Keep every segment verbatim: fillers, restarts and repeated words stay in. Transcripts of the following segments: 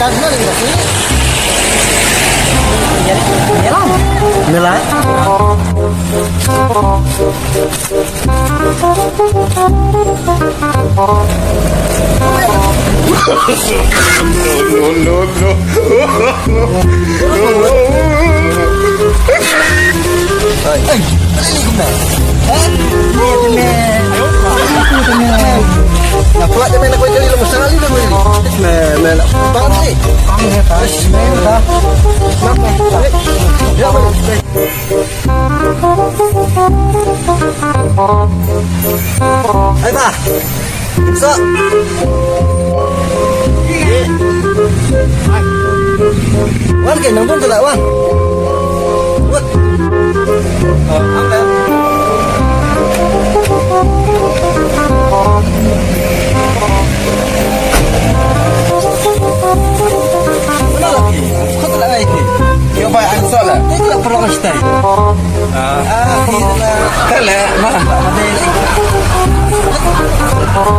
Mela. Mela. No, no, no. Hey, hey, hey, hey. Ai ba. Sa. Wan ke nang pun tu wan. Wan. Oh, apa? Mana lagi? Kau tak lagi. Kau bayar ansur lah. Itu lah perlu kasih tahu. Ah, ah, kita. Kau lah, mana?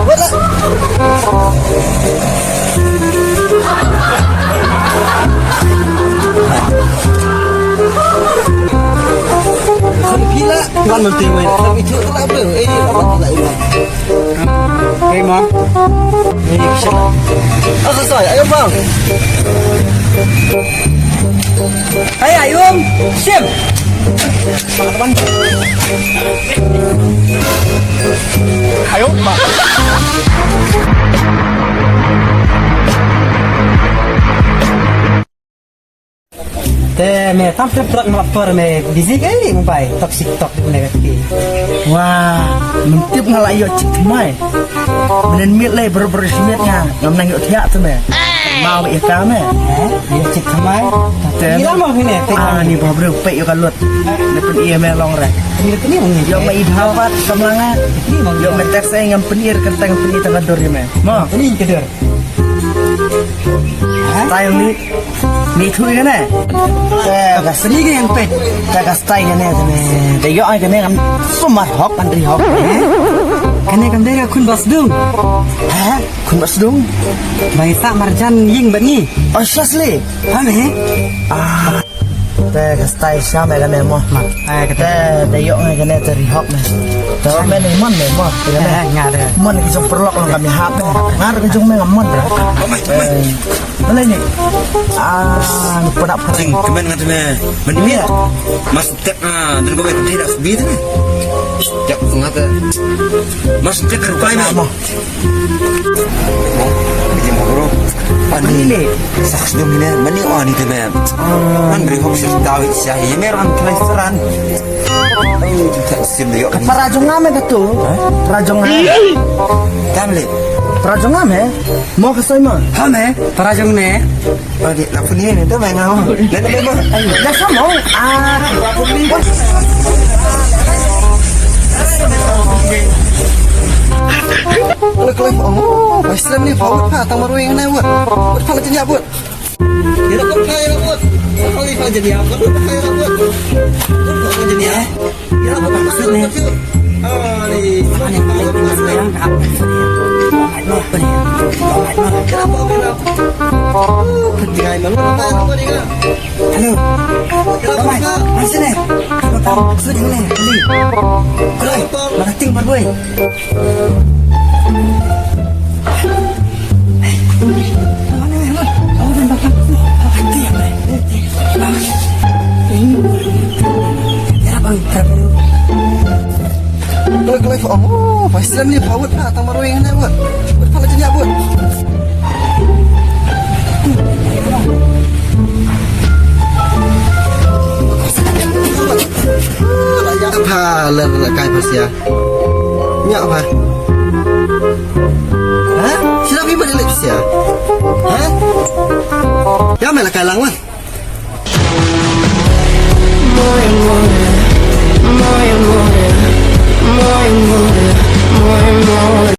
Wala. Kham phi la wan mynta wei, kham ithuh la bro. Eh, wan la wan. Hey, Mom. Hey, shit. Ah, sorry, ayo, Mom. Hey, ayo, Mom. Shim. Te me tam trip trot ma por me busy ke ni mobile tok sik tok ne ke. Wah, men tip nga la ïoh chick thymmai. Menen miet lei bro bro si miet nga ngam nang ïoh thiah tu me. Mau ïa ka me. Eh, ïoh chick thymmai. Te ila mo hine te. Ah, ni bro bro pei ïoh ka lut. Ne pyn ïa me long re. Ni te ni mo ni. Ïoh me i dhapat kam langa. Ni mo. Ïoh me teks ai ngam pyn ïa ka teng pyn ïa ka dur ïa me. Mo. Ni ka dur. Style ni. Ni thu ïa kane. Te ka sni ka yang pet. Te ka style kane kane. Te ïoh ai kane kan sumar hok kan ri hok. Kane kan dei ka khun ba sdung. Ha? Khun ba sdung. Ba ngi sah marjan ïing bad ngi. Oh, seriously? Ha me? Ah. Te ka style sham ïa kane mo. Ma. Ai ka te. Te ïoh ai kane te ri hok me. Te me ni mon me mo. Ïa kane. Eh, nga de. Mon ki jong paralok long kami hap me. Ngar ki jong me ngam mon bro. Balei ni? Ah, ni pynap ka jing. Kmen ngat me. Mending ya. Mas tek ah, dan kau tek dah sebi tu. Ya, ngat. Mas tek rupai me. Mo, ni mo bro. Ani le. Saks dum ni, mani ani te me. An ri hok sir David sya, ye me ran klai seran. Para jong nga me ka tu. Para jong nga. Tam le. Para jong nga me. Mo ka soi mo. Ha me. Para jong ne. Oh, di la puni ne tu me nga mo. Le le mo. Ai, da sa mo. Ah. Kalau kalau oh, Islam ni forward pa tang marwing ne wa. Wa pa la tin ya buat. Ira ko pa ira buat. Kali pa jadi apa tu pa ira buat. Ko pa jadi ya. Ira ko pa maksud ni. Ani pa maksud ni yang ka. Ira pa ira. Pergi ai malu pa ira buat ira. Hello. Ira pa. Maksud ni. Apa tahu maksud ni? Hello. Hello. Makating pa boy. Kloi kloi, oh, pas lem ni pawut pa tang marwei ne wut. Wut pa la jin ya wut. La ya pa ler kai pa sia. Nya pa. Ha? Sila pi ma dei sia. Ha? Ya me la kai lang wan.